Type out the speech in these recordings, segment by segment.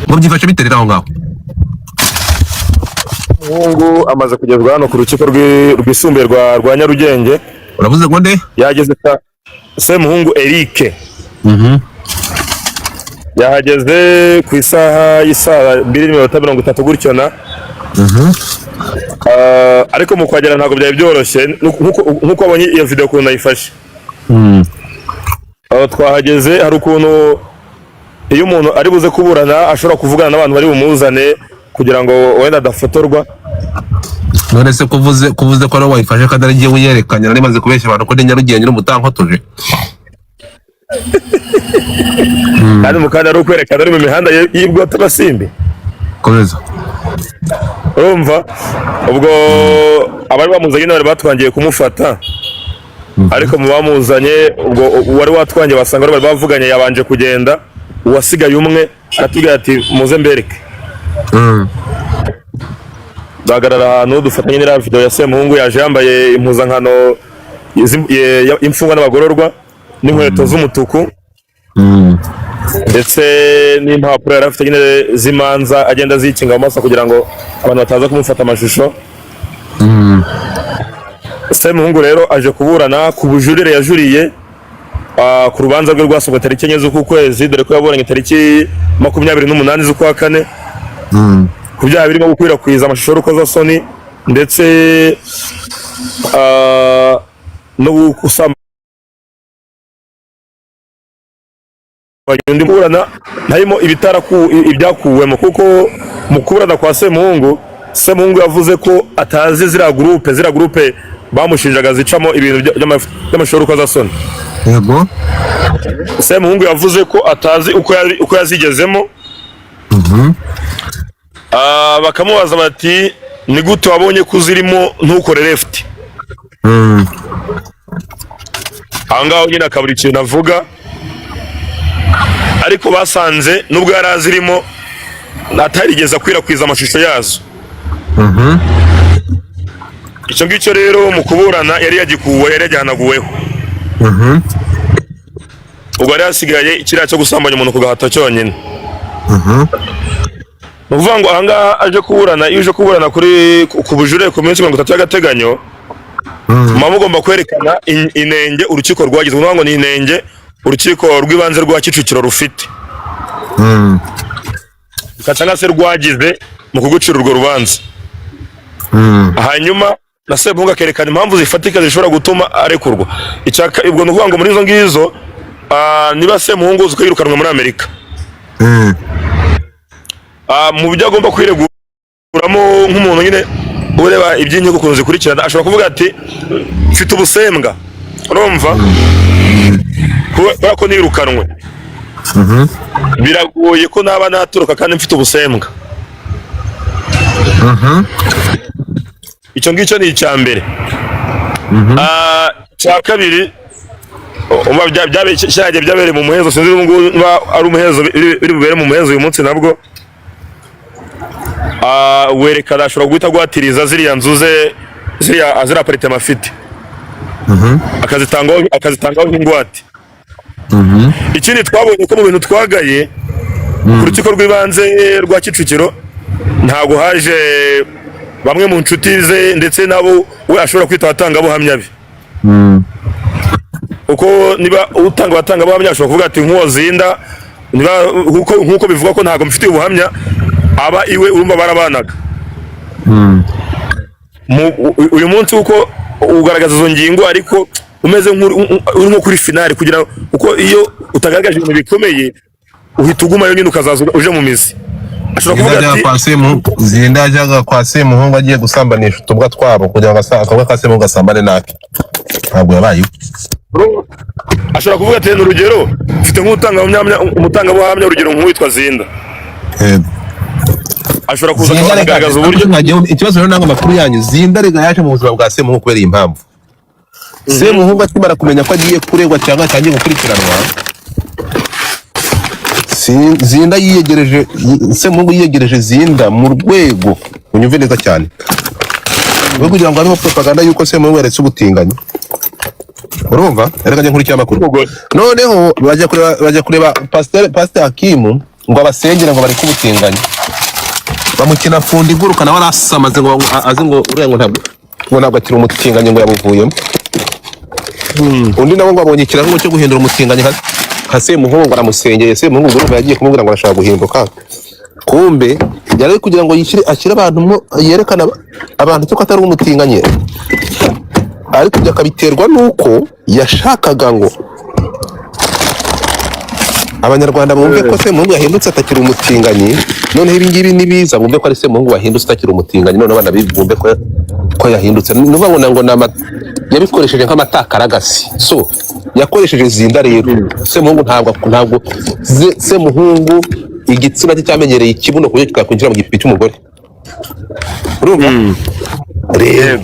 Ngo byifashe bite rero aho ngaho? Umuhungu amaze kugezwa hano ku rukiko rwisumbuye rwa Nyarugenge. Uravuze ngo nde? Yageze Semuhungu Eric yahageze ku isaha y'isaa 2:30 gutyo na ariko mu kuhagera ntabwo byari byoroshye, nk'uko wabonye iyo video ukuntu nayifashe. Twahageze, hari ukuntu iyo umuntu ari buze kuburana ashobora kuvugana n'abantu bari bumuzane kugira ngo wenda adafotorwa. None se kuvuze ko ari wowe wayifashe kandi ari jyewe uyerekanye, nari maze kubeshya abantu ko ndi Nyarugenge n'umutankotoje? Kandi mu kanya ari ukwerekana ari mu mihanda y'ibwotamasimbi. Komeza. Urumva, ubwo abari bamuzanye bari batwangiye kumufata, ariko mu bamuzanye ubwo uwari watwangiye basanga bari bavuganye, yabanje kugenda, uwasigaye umwe aratubwira ati: "Muze mbereke." Duhagarara ahantu dufatanye n'iriya video ya Semuhungu, yaje yambaye impuzankano y'imfungwa n'abagororwa n'inkweto z'umutuku ndetse n'impapuro yari afite nyine z'imanza, agenda azikinga mu maso kugira ngo abantu bataza kumufata amashusho. Semuhungu rero aje kuburana ku bujurire yajuriye ku rubanza rwe rwasomwe tariki 4 z'uku kwezi, dore ko yaburanye tariki 28 z'ukwa kane ku byaha birimo gukwirakwiza amashusho y'urukozasoni ndetse no gusambanya undi. Kuburana harimo ibyakuwemo, kuko mu kuburana kwa Semuhungu, Semuhungu yavuze ko atazi ziriya groupe bamushinjaga zicamo ibintu by'amashusho y'urukozasoni. Semuhungu yavuze ko atazi uko yazigezemo. Bakamubaza bati: "Ni gute wabonye ko uzirimo ntukore left?" Aho ngaho nyine akabura ikintu avuga, ariko basanze nubwo yari azirimo atarigeze akwirakwiza amashusho yazo. Icyo ngicyo rero mu kuburana yari yagikuwe, yari yagihanaguweho. Ubwo yari hasigaye kiriya cyo gusambanya umuntu ku gahato cyonyine. Ni ukuvuga ngo ahangaha aje kuburana, iyo uje kuburana ku bujurire ku minsi 30 y'agateganyo, muba mugomba kwerekana inenge urukiko rwagize. Ni ukuvuga ngo ni inenge urukiko rw'ibanze rwa Kicukiro rufite cyangwa se rwagize mu kugucira urwo rubanza, hanyuma na Semuhungu akerekana impamvu zifatika zishobora gutuma arekurwa. Ubwo ni ukuvuga ngo muri izo ngizo, niba Semuhungu uzi ko yirukanwe muri Amerika, mu byo agomba kwireguramo nk'umuntu nyine ureba iby'inkiko ukuntu zikurikirana, ashobora kuvuga ati: "Mfite ubusembwa, urumva, kubera ko nirukanwe biragoye ko naba natoroka kandi mfite ubusembwa." Icyo ngicyo ni icya mbere. Icya kabiri, umva, cyagiye byabereye mu muhezo, sinzi ubu ngubu niba ari umuhezo biri bubere mu muhezo uyu munsi nabwo. Werekana ashobora guhita agwatiriza ziriya nzu ze, ziriya apartment afite, akazitangaho nk'ingwate. Ikindi twabonye ko mu bintu twagaye ku rukiko rw'ibanze rwa Kicukiro, ntabwo haje bamwe mu nshuti ze ndetse nabo we ashobora kwita abatangabuhamya be, kuko niba utanga abatangabuhamya ashobora kuvuga ati nk'uwo Zinda, niba nkuko bivugwa ko ntabwo mfitiye ubuhamya, aba iwe, urumva barabanaga. Uyu munsi uko ugaragaza izo ngingo, ariko umeze nk'uri uri nko kuri finale, kugira uko iyo utagaragaje ibintu bikomeye uhita ugumayo nyine, ukazaza uje mu mizi. Ashobora Zinda kuvuga yajyaga ati kwa Semuhungu, Zinda yajyaga kwa Semuhungu agiye gusambanisha utubwa twabo kugira ngo akabwa ka Semuhungu gasambane nake, ntabwo yabaye iwe. Ashobora kuvuga ati: "Ni urugero, mfite umutangabuhamya, urugero nk'uwitwa Zinda." Ashobora kuza Zinda reka akagaragaza uburyo ikibazo rero ntabwo amakuru yanyu. Zinda rega yaje mu buzima bwa Semuhungu kubera iyi mpamvu. Semuhungu akimara kumenya ko agiye kuregwa cyangwa atangiye gukurikiranwa, Zinda yiyegereje Semuhungu, yiyegereje Zinda mu rwego, unyumve neza cyane, rwo kugira ngo habeho propaganda y'uko Semuhungu yaretse ubutinganyi. Urumva, reka njye nkurikira amakuru. Umugore. Noneho bajya kureba Pasiteri Hakimu ngo abasengere ngo bareke ubutinganyi. Bamukina fundi iguruka, nawe arasamaze ngo azi ngo uriya ngo ntabwo akiri umutinganyi, ngo yabuvuyemo. Undi nawe ngo abonye ikirango cyo guhindura umutinganyi nka Semuhungu, ngo aramusengeye. Semuhungu ngo urumva yagiye kumubwira ngo arashaka guhinduka, kumbe yari ari kugira ngo yishyire, ashyire abantu mo, yerekane abantu ko atari umutinganyi, ariko ibyo akabiterwa n'uko yashakaga ngo Abanyarwanda bumve ko Semuhungu yahindutse atakiri umutinganyi. Noneho ibi ngibi nibiza bumve ko ari Semuhungu wahindutse utakiri umutinganyi, noneho bumve ko yahindutse. Ni ukuvuga ngo yabikoresheje nk'amatakaragasi. So yakoresheje Zinda rero. Semuhungu ntabwo Semuhungu igitsina cye cyamenyereye ikibuno ku buryo kitakwinjira mu gipipi cy'umugore. Urumva rero,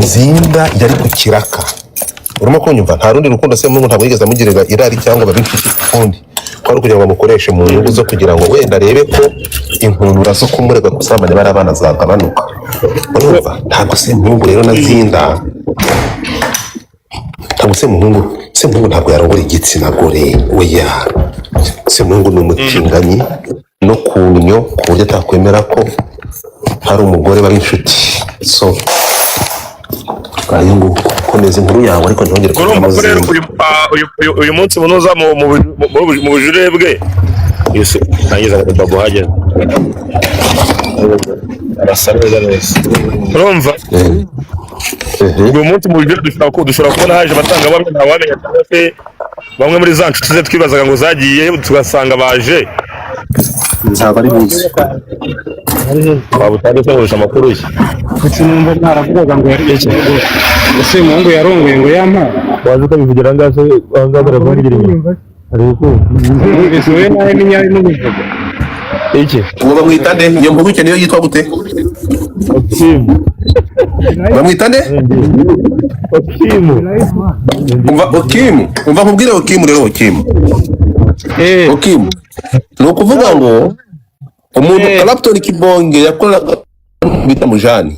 Zinda yari ku kiraka, urimo kunyumva? Nta rundi rukundo, Semuhungu ntabwo yigeze amugirira irari cyangwa babe inshuti ukundi, kwari ukugira ngo bamukoreshe mu nyungu zo kugira ngo wenda arebe ko inkundura zo kumurega gusambanya bari abana zagabanuka. Urumva, ntabwo Semuhungu rero na Zinda, ntabwo Semuhungu ntabwo yarongora igitsina gore, oya. Semuhungu ni umutinganyi no ku nnyo, ku buryo atakwemera ko hari umugore baba inshuti. So ngayo nguko, komeza inkuru yawe, ariko ntihongere Urumva kuvugamo ko rero Zinda. uyu munsi munoza mu bujurire bwe. Yose nangiza ngo babu hageze arasa neza neza, urumva? Uyu munsi mu bujurire dushobora kubona haje abatangabuhamya, ntawamenya, cyangwa se bamwe muri za nshuti ze twibazaga ngo zagiye, tugasanga baje. Ntabwo ari buze. Waba utazi se nkurusha amakuru ye? Ndetse numva mwaravugaga ngo yari ngo Semuhungu yarongoye ngo yampa. Waza ukabivugira ahangaha se? Ahangaha baravugira inyuma, ari gukumva. Numvise wowe nawe n'inyari mubivuga. Iki? Uwo bamwita nde? Iyo mpuguke niyo yitwa gute? Okimu. Bamwita nde? Okimu. Umva Okimu, umva nkubwire Okimu rero, Okimu. Okimu, ni ukuvuga ngo umuntu Clapton Kibonge yakoraga bita Mujani,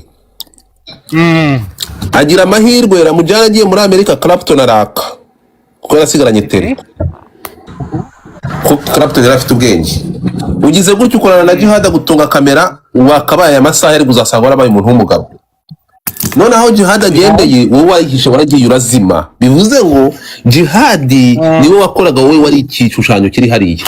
agira amahirwe, Ramujani agiye muri Amerika, Clapton araka kuko yarasigaranye tele, ko Clapton yari afite ubwenge. Ugize gutyo ukorana na Jihad gutunga kamera, wakabaye amasaha yari kuzasanga warabaye umuntu w'umugabo. Noneho Jihad agendeye, wowe warihishe, waragiye urazima. Bivuze ngo Jihad niwe wakoraga, wowe wari igishushanyo kiri hariya.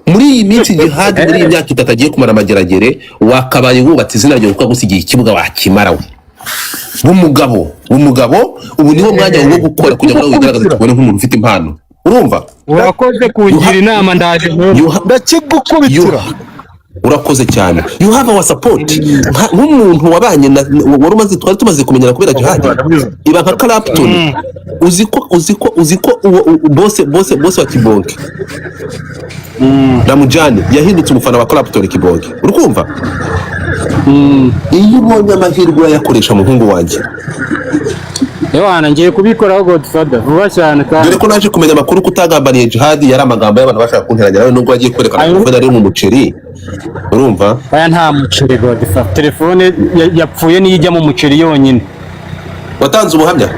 Muri iyi minsi Jihad, muri iyi myaka 3 agiye kumara amageragere, wakabaye wubatse izina ryawe, kuko agusigiye ikibuga wakimara we w'umugabo. Ubu niwo mwanya wo gukora kugira ngo nawe wigaragaze, tukubone nk'umuntu ufite impano. Urumva? Urakoze kungira inama, ndaje. Ndakigukubitira. Urakoze cyane, you have our support. Nk'umuntu wabanye na wari umaze, twari tumaze kumenyana kubera Jihad, iba nka Clapton. Uzi ko uwo bose wa Kibonke Ramujani yahindutse umufana wa Clapton Kibonke. Uri kumva, iyo ubonye amahirwe urayakoresha, muhungu wanjye. Ewana, ngiye kubikoraho, Godfather, vuba cyane kandi. Dore ko naje kumenya amakuru ko utagambaniye Jihad, yari amagambo y'abantu bashaka kunteranya nawe, nubwo wagiye kwerekana Ayo. ko ari mu muceri. Urumva? Aya nta muceri, Godfather, telefone yapfuye niyo ijya mu muceri yonyine. Watanze ubuhamya.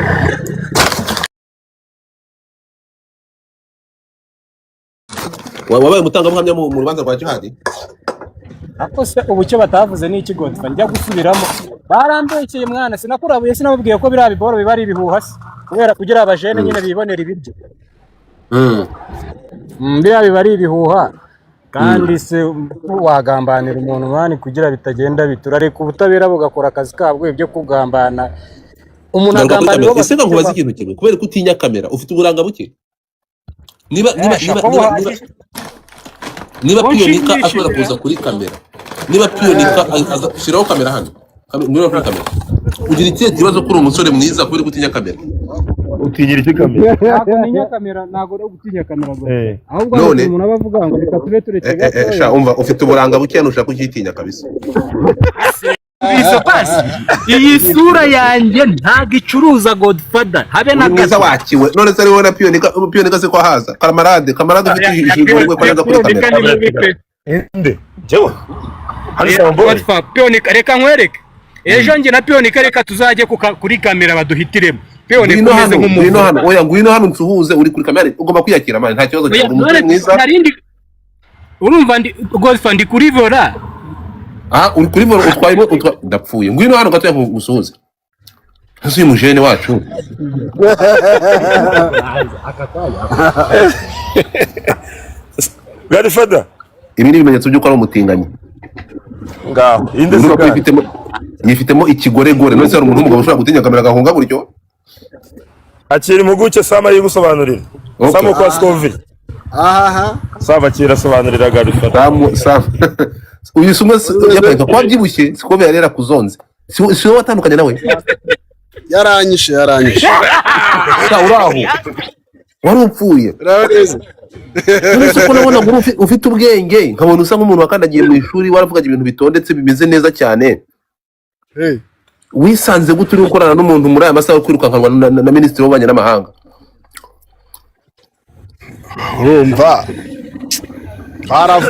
Wabaye umutangabuhamya mu rubanza rwa Jihad. Ariko se ubu icyo batavuze ni iki, Godfather? Njya gusubiramo, barambekeye mwana, sinakurabuye, sinababwiye ko biriya biboro biba ari ibihuha se, kubera kugira abajene nyine bibonera ibiryo. Biriya biba ari ibihuha kandi se wagambanira umuntu mani kugira bitagenda bitura? Reka ubutabera bugakora akazi kabwo, ibyo kugambana umuntu Garuka kuri agambanira kamera. uwo Ese bafite. nkubaze ikintu kimwe: kubera ko utinya kamera, ufite uburanga buke, niba niba Esha, niba ko niba niba buhagije. Niba Ko Piyonika nshimishije. ashobora kuza kuri kamera, niba Piyonika aza, shyiraho kamera hano. Ngwino kuri kamera. Ugira ikihe kibazo kuri umusore mwiza, kubera ko utinya kamera? Utinyira iki kamera? Ntabwo ntinya kamera, ntabwo ari ugutinya kamera gusa, ahubwo hari None ukuntu umuntu aba avuga ngo reka tube turetse sha gatoya. Umva, ufite uburanga buke, ntushaka kucyitinya kabisa. Iso pasi, iyi sura yanjye ntabwo icuruza, Godfather, habe na Uri mwiza gato. Wakiwe none se ari wowe na Piyonika? Piyonika se ko haza kamarade, kamarade ufite ijisho rimwe, ko aza kuri kamera? Inde njyewe hano Samboy. Godfather, Pionika, reka nkwereke. Ejo njye na Pionika, reka tuzajye kuri kamera baduhitiremo Pionika. Ngwino Umeze hano, ngwino nk'umuntu. hano. Oya, ngwino hano nsuhuze uri kuri kamera. Ugomba kwiyakira, man, nta kibazo Oya, cyawe, uri umusore none mwiza. Narindi urumva ndi Godfather, ndi kuri volant. Ah, uri kuri volant, utwaye ndapfuye. Ngwino hano gatoya ngusuhuze. Ese uyu mujene wacu? Godfather. Ibi ni ibimenyetso by'uko ari umutinganyi. Ngaho inde Urumva ko se? yifitemo ikigoregore. None se hari umuntu w'umugabo ushobora gutinya kamera agahunga gutyo? Akira impuguke Sama yigusobanurira. Okay. Sama kwa Scovi. Ahaha. Sama akira asobanurira Godfather. Samu, Samu, uyu si umwe yabaye ko wabyibushye, siko yarera kuzonze, si wowe watandukanye nawe? Yaranyishe, yaranyishe. Sa uri aho wari upfuye. Uraho neza. None se ko nabona ngo ufite ubwenge, nkabona usa nk'umuntu wakandagiye mu ishuri, waravugaga ibintu bitondetse bimeze neza cyane, Hey. wisanze gute uri gukorana n'umuntu muri aya masaha yo kwirukankanwa na minisitiri w'ububanyi n'amahanga? Urumva,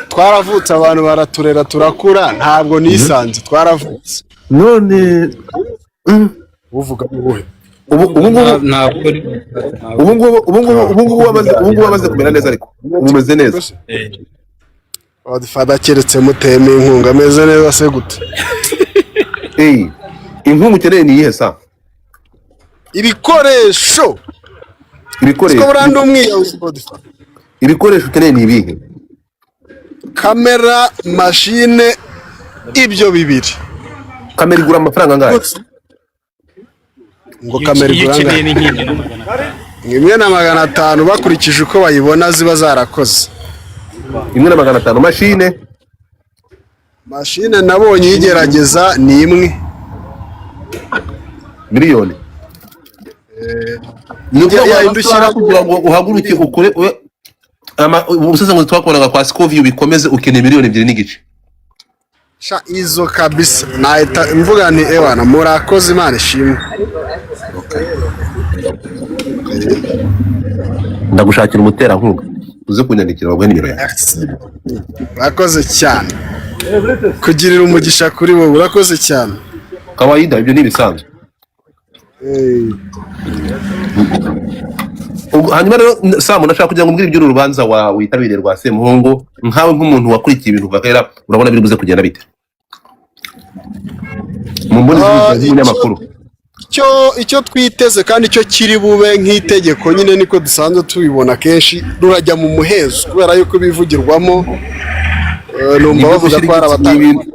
twaravutse, abantu baraturera, turakura. Ntabwo nisanze, twaravutse. None Uvuga ubuhe? Ubu ngubu Ntabwo ubu ngubu wamaze kumera neza, ariko ubu umeze neza. Godfather, keretse muteme inkunga. Ameze neza se gute? Eh, inkunga ukeneye ni iyihe sa? Ibikoresho. Ibikoresho? Siko burandi umwiyahuzi, Godfather. Ibikoresho ukeneye ni ibihe? Kamera, mashine, ibyo bibiri. Kamera igura amafaranga angahe? Ngo kamera Iyo igura ukeneye angahe? ni nk'imwe na 500. 1 500 bakurikije uko bayibona ziba zarakoze. 1 500. Mashine? Mashine nabonye iyigerageza ni imwe. Miliyoni ni ukuvuga ngo Ya- amasaha kugira ngo uhaguruke ukore ubusesenguzi twakoraga kwa Scovia bikomeze, ukeneye miliyoni 2.5. Sha, izo kabisa nahita mvuga nti: "Ewana, murakoze, Imana ishimwe." Ndagushakira umuterankunga, uze kunyandikira baguhe nimero yawe. Urakoze cyane, kugirira umugisha kuri wowe, urakoze cyane. Kawaida, ibyo ni ibisanzwe. Hanyuma rero Samu, ndashaka kugira ngo umbwire iby'uru rubanza witabiriye rwa Semuhungu. Nkawe nk'umuntu wakurikiye ibintu kuva kera, urabona biri buze kugenda bite mu mboni z'umunyamakuru? Icyo twiteze kandi icyo kiri bube nk'itegeko nyine, niko dusanzwe tubibona kenshi, rurajya mu muhezo kubera yuko ibivugirwamo numva Ni ibyo bavuga gushyira ko hari igitsina, abatanga ibintu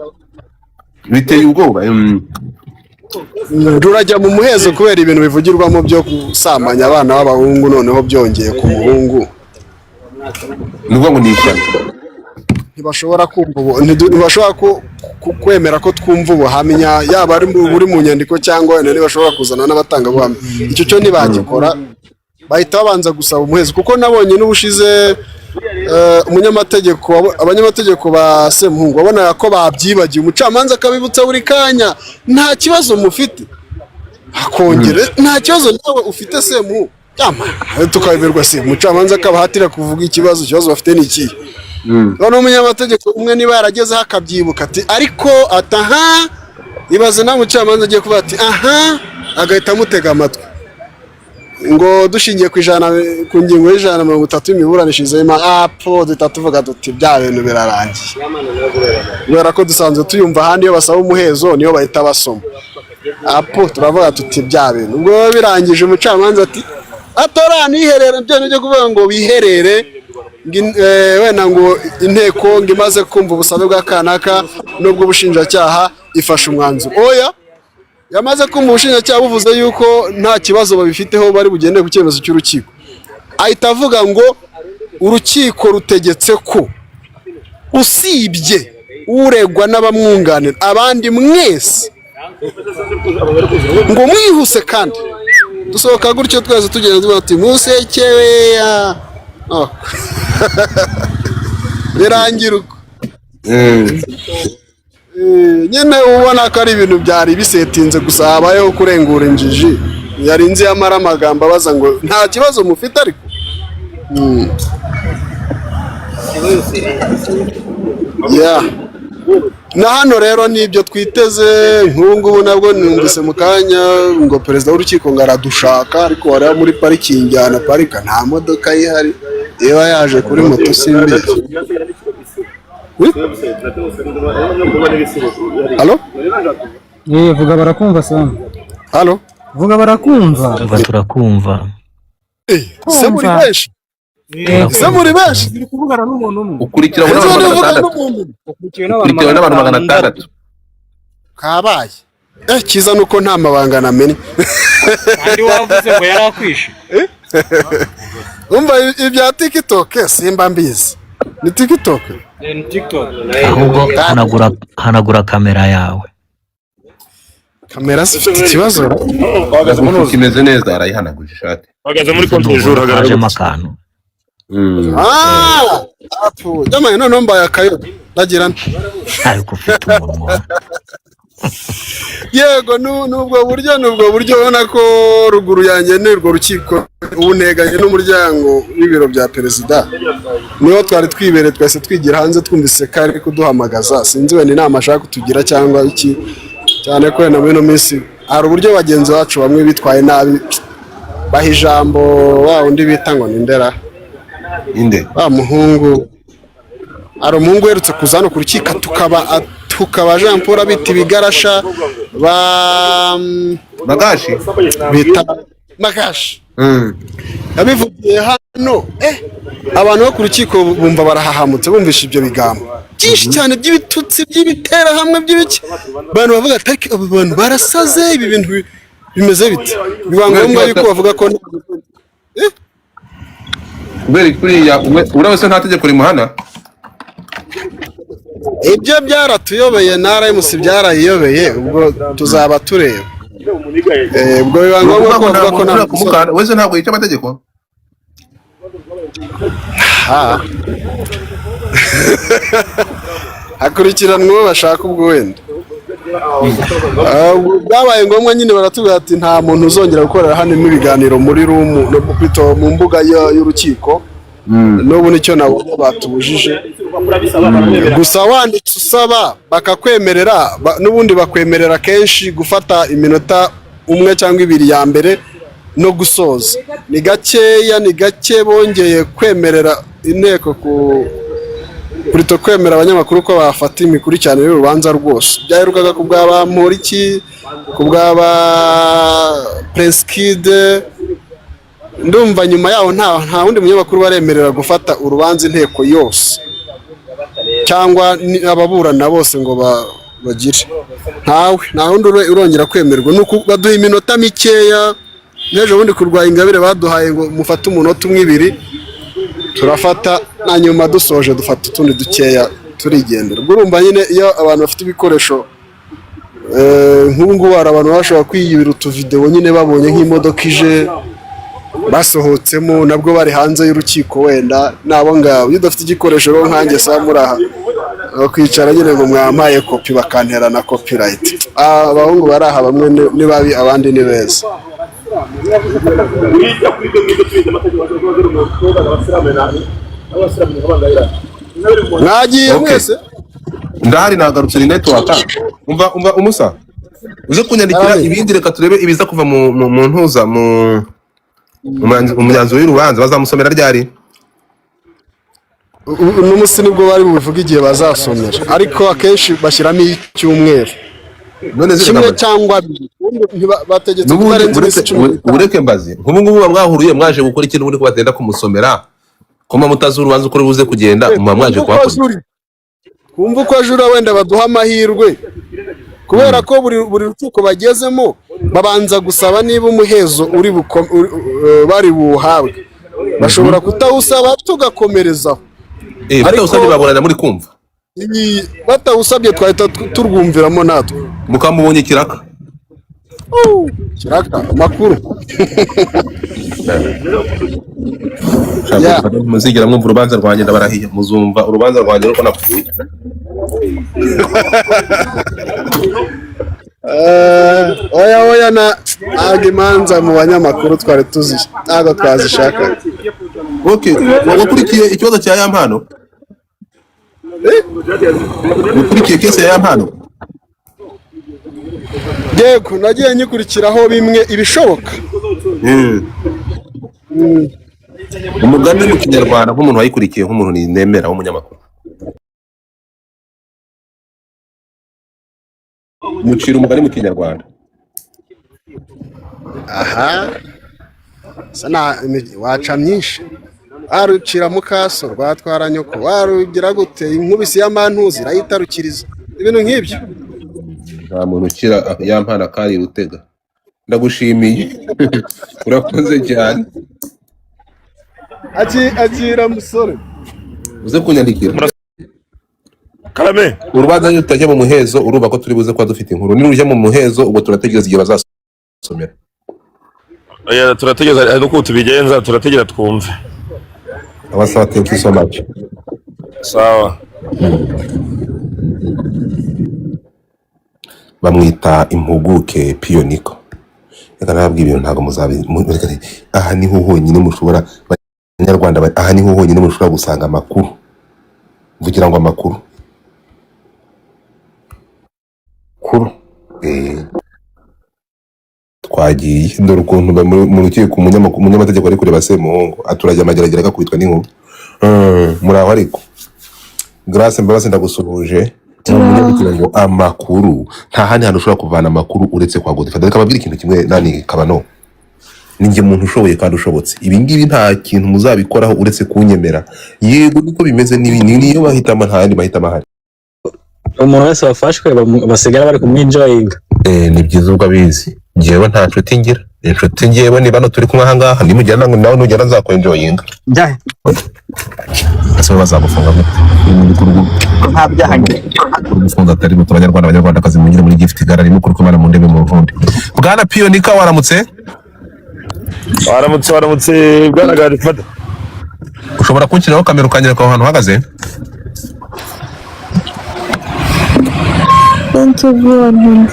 biteye ubwoba. Rurajya mu muhezo kubera ibintu bivugirwamo byo gusambanya abana b'abahungu, noneho byongeye ku muhungu. Ni ukuvuga ngo ni ishyano. Ntibashobora kumva ntibashobora kwemera ko twumva ubuhamya, yaba ari buri mu nyandiko cyangwa wenda ntibashobora kuzana n'abatangabuhamya. Icyo cyo ntibagikora, bahita babanza gusaba umuhezo, kuko nabonye n'ubushize umunyamategeko, abanyamategeko ba Semuhungu wabonaga ko babyibagiwe, umucamanza akabibutsa buri kanya: "Nta kibazo mufite?" Akongera: "Nta kibazo nawe ufite, Semuhungu?" Tukabiberwa se umucamanza akabahatira kuvuga ikibazo. Ikibazo bafite ni ikihe? Noneho umunyamategeko umwe niba yaragezeho akabyibuka ati: "Ariko," ati: "Aha." Ibaze nawe umucamanza agiye kuvuga ati: "Aha," agahita amutega amatwi ngo: "Dushingiye ku ijana, ku ngingo y'130 y'imiburanishirize y'ima apo," duhita tuvuga tuti: "Bya bintu birarangiye," kubera ko dusanzwe tuyumva ahandi iyo basaba umuhezo niyo bahita basoma apo. Turavuga tuti: "Bya bintu ubwo biba birangije." Umucamanza ati: "Atora niherere." Byo nibyo kuvuga ngo biherere, ngo wenda ngo inteko ngo imaze kumva ubusabe bwa kanaka n'ubwo ubushinjacyaha ifashe umwanzuro. Oya, yamaze kumva ubushinjacyaha buvuze yuko nta kibazo babifiteho, bari bugendere ku cyemezo cy'urukiko, ahita avuga ngo urukiko rutegetse ko usibye uregwa n'abamwunganira, abandi mwese ngo mwihuse. Kandi dusohoka gutyo twese tugenda tuvuga ati: "Musekeweya." Oh. Birangira uko. Nyine ubona ko ari ibintu byari bisetinze, gusa habayeho kurengura injiji. Yarinze yamara amagambo abaza ngo nta kibazo mufite ariko. Yeah. Na hano rero nibyo twiteze. Nk'ubu ngubu nabwo numvise mu kanya ngo perezida w'urukiko ngo aradushaka, ariko wareba muri parikingi ahantu aparika nta modoka ye ihari, iba yaje kuri moto simbizi. Halo? Vuga barakumva Sam. Halo? Vuga barakumva. Umva, turakumva. Se muri benshi? Se muri benshi? Turi kuvugana n'umuntu umwe. Ukurikiranywe Ese n'abantu magana uvuga atandatu. n'umuntu Ukurikiwe n'abantu Ukurikiwe n'abantu 600. Kabaye. Cyiza nuko nta mabanga namenye. Kandi wavuze ngo yari akwishe. Umva, ibya TikTok simba mbizi. Ni TikTok. Ni TikTok. Ahubwo hanagura, hanagura kamera yawe. Kamera zifite ikibazo. Uhagaze muri Ntabwo kimeze neza, arayihanaguje ishati. Uhagaze muri konti hejuru, hagarara Hajemo gutya. akantu. Ah! Apu, jamaye noneho mbaye akayobe. Ndagira nte? Ariko ufite umunwa. Yego, nubwo buryo, nubwo buryo ubona ko ruguru yanjye ni urwo rukiko, ubu nteganye n'umuryango w'ibiro bya perezida, niho twari twibereye. Twese twigira hanze twumvise ko ari kuduhamagaza. Sinzi wenda inama ashaka kutugira cyangwa iki, cyane ko wenda muri ino minsi hari uburyo bagenzi bacu bamwe bitwaye nabi, baha ijambo wa undi bita ngo ni Ndera. Inde? Wa muhungu, hari umuhungu uherutse kuza hano ku rukiko tukaba Jean Paul abita ibigarasha ba Magashi. Bita Magashi. Yabivugiye hano, abantu bo ku rukiko bumva barahahamutse, bumvishe ibyo bigambo byinshi cyane by'ibitutsi, by'ibiterahamwe, by'ibiki. Abantu bavuga ati ariko abo bantu barasaze, ibi bintu bimeze bite? Biba ngombwa yuko bavuga ko Kubera kuriya uriya wese nta tegeko rimuhana. Ibyo byaratuyobeye na RMC byarayiyobeye, ubwo tuzaba tureba. Ubwo biba Ni ngombwa ukuvuga ko ngo nta bavuga ko muntu nta ushobora kumukanda wese, ntabwo yica amategeko. Ha. Hakurikiranwa uwo bashaka ubwo wenda. Ubwo byabaye ngombwa nyine baratubwira ati nta muntu uzongera gukorera hano ibiganiro muri room no mu mbuga y'urukiko. N'ubu nicyo nabonye batubujije. Gusa wanditse usaba bakakwemerera, n'ubundi bakwemerera kenshi gufata iminota umwe cyangwa ibiri ya mbere no gusoza. Ni gakeya, ni gake bongeye kwemerera inteko ku kurito kwemera abanyamakuru ko bafata imikurikiranire y'urubanza rwose. Byaherukaga ku bwa ba Mporiki, ku bwa ba Prince Kid. Ndumva nyuma yaho nta wundi munyamakuru baremerera gufata urubanza inteko yose cyangwa ababurana bose ngo bagire. Ntawe, nta wundi urongera kwemerwa. Nuko baduha iminota mikeya. N'ejo bundi kurwanya Ingabire baduhaye ngo mufate umunota umwe, ibiri, turafata, na nyuma dusoje dufata utundi dukeya turigendera. Ubwo urumva nyine iyo abantu bafite ibikoresho, nk'ubu ngubu hari abantu bashobora kwiyibira utuvidewo nyine babonye nk'imodoka ije basohotsemo, nabwo bari hanze y'urukiko wenda nabo ngabo. Iyo udafite igikoresho rero nkanjye saa muri aha bakwicara nyine ngo mwampaye kopi, bakantera na copyright. Abahungu bari aha bamwe ni babi, abandi ni beza. Mwagiye Okay. mwese? Ndahari, nagarutse, ni network. Umva, umva umusa uze kunyandikira. Arame. Ibindi reka turebe ibiza kuva mu ntuza mu myanzuro y'urubanza. Bazamusomera ryari? N'umunsi nibwo bari bubivuge igihe bazasomera, ariko akenshi bashyiramo icyumweru None se kimwe reka mbaze. cyangwa abiri. Ubundi bategetse N'ubundi kutarenza iminsi uretse 15. ureke mbaze, nk'ubu ngubu muba mwahuriye mwaje gukora iki? N'ubundi ko batenda kumusomera, ko muba mutazi urubanza uko rubuze kugenda, muba mwaje Twumva uko kuhakora iki? ajuri. Twumva uko ajura, wenda baduha amahirwe, kubera ko buri rukiko bagezemo babanza gusaba niba umuhezo uri bari buwuhabwe. Bashobora kutawusaba tugakomerezaho. Batawusabye baburana muri kumva. Ibi batawusabye twahita turwumviramo natwe. Mukamubonye ikiraka. Kiraka amakuru. Yeah. Muzigera mwumva urubanza rwanjye, ndabarahiye, muzumva urubanza rwanjye nuko napfuye. Oya oya, na ntabwo imanza mu banyamakuru twari tuzi, ntabwo twazishaka. Okay, wakurikiye ikibazo cya ya mpano? Ukurikiye case ya mpano? Yego, nagiye nyikurikiraho bimwe ibishoboka. Umugani mu Kinyarwanda, nk'umuntu wayikurikiye, nk'umuntu nemera w'umunyamakuru, mucira umugani mu Kinyarwanda. Aha sana waca myinshi, warucira mukaso rwatwara nyoko, warugira gute, inkubisi y'amantuzi irayitarukiriza, ibintu nk'ibyo. Nta muntu ukira ya mpano akari rutega. Ndagushimiye, urakoze cyane. Akira musore. Uze kunyandikira. Karame. Urubanza nirutajya mu muhezo, urumva ko turi buze kuba dufite inkuru. Nirujya mu muhezo, ubwo turategereza igihe bazasomera. Oya, turategereza, hari n'ukuntu tubigenza, turategereza twumve. Abasaba, thank you so much. Sawa. Bamwita impuguke Piyoniko. Reka nababwira ibintu ntabwo muzabi aha niho honyine mushobora, banyarwanda, aha niho honyine mushobora gusanga amakuru, mvugira ngo amakuru. Kuru. Twagiye, dore ukuntu mu rukiko umunyamategeko ari kureba Semuhungu aturajya amageragere agakubitwa n'inkuba. Muri aho ariko Grace Mbabazi, ndagusuhuje. Ni umunyabikira ngo amakuru nta handi hantu ushobora kuvana amakuru uretse kwa Godfather. Reka babwire ikintu kimwe, nani kabano, ni njye muntu ushoboye kandi ushobotse. Ibi ngibi nta kintu muzabikoraho uretse kunyemera. Yego, niko bimeze, niyo mahitamo, nta yandi mahitamo ahari. Umuntu wese wafashwe basigara bari kumwinjoyinga. Ni byiza ubwo abizi. Njyewe nta nshuti ngira, inshuti njyewe ni bano turi kumwe aha ngaha. Nimugera nawe nugera nzakwenjoyinga. Njyahe? Ese bo bazagufunga gute? Nta byaha ngira. Gufunga atari muto. Abanyarwanda, abanyarwandakazi, mwinjire muri gift gallery, mukuru kumana mu ndebe mu rundi. Bwana Piyonika, waramutse? Waramutse, waramutse bwana Godfather. Ushobora kunshyiraho kamera ukanyereka aho hantu uhagaze? Thank you, everyone.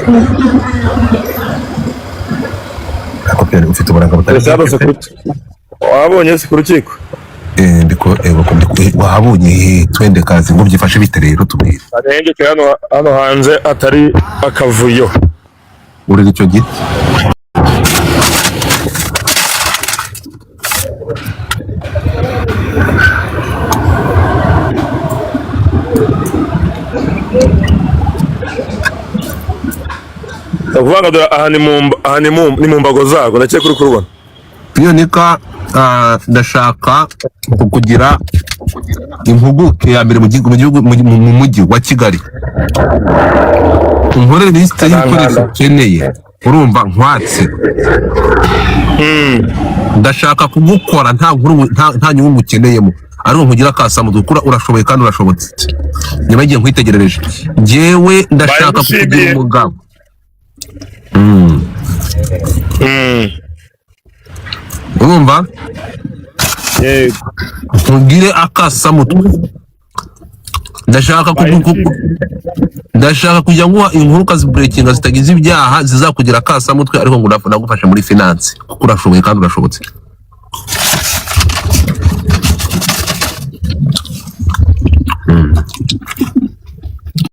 Ariko Piyoni, ufite uburanga butari Twese hano se wabonye se ku rukiko? Ndiko wahabonye, twende kazi ngo byifashe bite rero, tubwire. Arengeke hano, hano hanze atari akavuyo. Urira icyo giti. Ndakuvuga ngo dore aha ni mu aha ni mu mbago zarwo, ndakeka uri kurubona. Piyonika, ndashaka kukugira impuguke ya mbere mu gihugu, mu mujyi wa Kigali. Unkorere lisite y'ibikoresho ukeneye, urumva nkwatse. Ndashaka kugukora nta nkuru, nta nyungu ukeneyemo, ariko nkugira akasamutwe kuko urashoboye kandi urashobotse. Nyuma y'igihe nkwitegerereje, njyewe ndashaka kukugira Bayimushimiye. umugabo. Urumva? Yego. Nkugire akasamutwe. Ndashaka ndashaka kujya nguha inkuru ukaziburekinga zitagize ibyaha, zizakugira akasamutwe, ariko ngo nagufasha muri finance kuko urashoboye kandi urashobotse.